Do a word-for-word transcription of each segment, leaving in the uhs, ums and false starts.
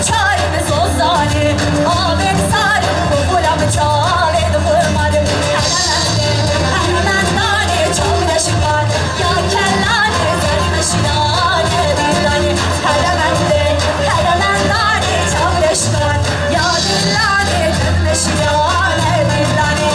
Çayê min zozanê, avê min sar, xulam çavê dixwe malê. Heremendê, heremendane, çaw reşikar, ya kellanê, zermeşiyane, dîlanê. Heremendê, heremendane, çaw reşikar, ya dîlanê, zermeşiyane, dîlanê.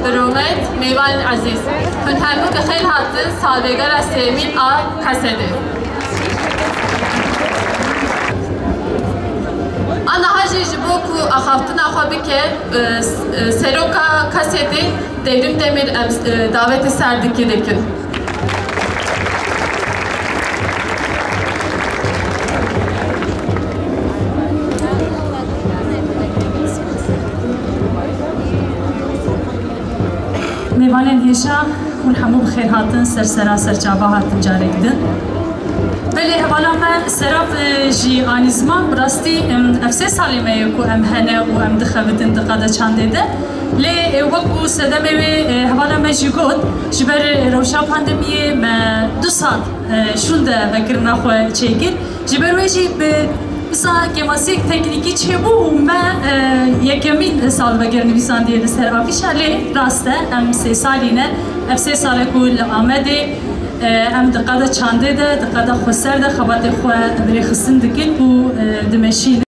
Bi rûmet, mêvanên ezîz, hûn hemû bi xêr hatin salvegera sêyemîn a Kasedê. A niha jî ji bo ku axaftina xwe bike, e, s-, e, seroka Kasedê Devrim Demir em, e, davetê serdikî dikin. Mêvanên hêja, hûn hemû bi xêr hatin, ser sera ser çava hatin carek din. Belê, hevala me Serap, e, jî anî ziman, bi rastî, em, ev sê salê me ye ku em hene û em dixebitin di qada çandê de. Lê, e, wek ku sedemê wê, e, hevala me jî got, ji ber, e, rewşa pandemiyê me du sal, e, şûnde vekirina xwe çêkir. Ji ber wê jî bi wisa kêmasiyek teknîkî çêbû û me, e, yekemîn sal veger nivîsandiye li ser afîşa, lê rast e, em sê salî ne. Ev sê sal e ku li Amedê, e, em di qada çandê de, di qada xweser de xebatê xwe bi rêxistin dikin û, e, dimeşînin.